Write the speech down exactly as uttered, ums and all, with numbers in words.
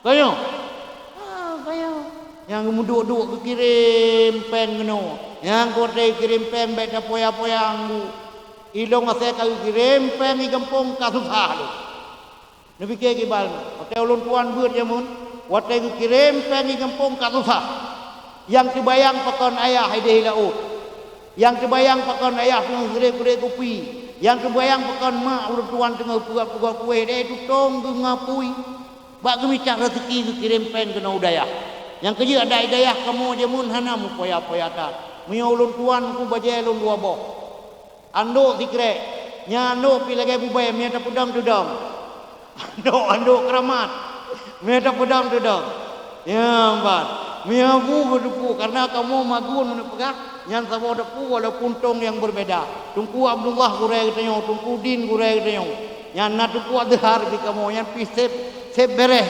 Ka nyoe? Ha, ka nyoe. Nyang geumeuduek-duek geukirém péng keunoe. Nyang watèe geukirém péng bèk tapoya-poya anggô. Ilôn asèe ka geukirém péng i gampông ka susah lôn. Neupike kiban, watèe ulôn tuan beuet jameun, watèe geukirém péng i gampông ka susah. Nyang teubayang pakon ayah idéh i laôt. Nyang teubayang pakon ayah teungoh geuré-geuré kupi. Nyang teubayang pakon mak ulôn tuan teungoh peugöt-peugöt kuéh, deh tutông geungapui. Bak geumicah raseuki geukirém péng keunoe u dayah. Nyang keujeuet adak i dayah kamoe jameun hana meupoya-poya that. Meunyoe ulôn tuan ku bajèe lôn dua boh. Andok sikrek, nyan andok pih lagèe bubèe, meunyo tapeudong teudong. Andok-andok keuramat, meunyo tapeudong teudong. Nyan ban, meunyo bu beuteupeue, kareuna kamoe magun meuneuk peugah, nyan saboh teupeu walaupun tông nyang beubeda. Teungku Abdullah gurèe geutanyoe, Teungku Din gurèe geutanyoe. Nyan na Teungku Azhar di kamoe, nyan pih sép, sép bèrèh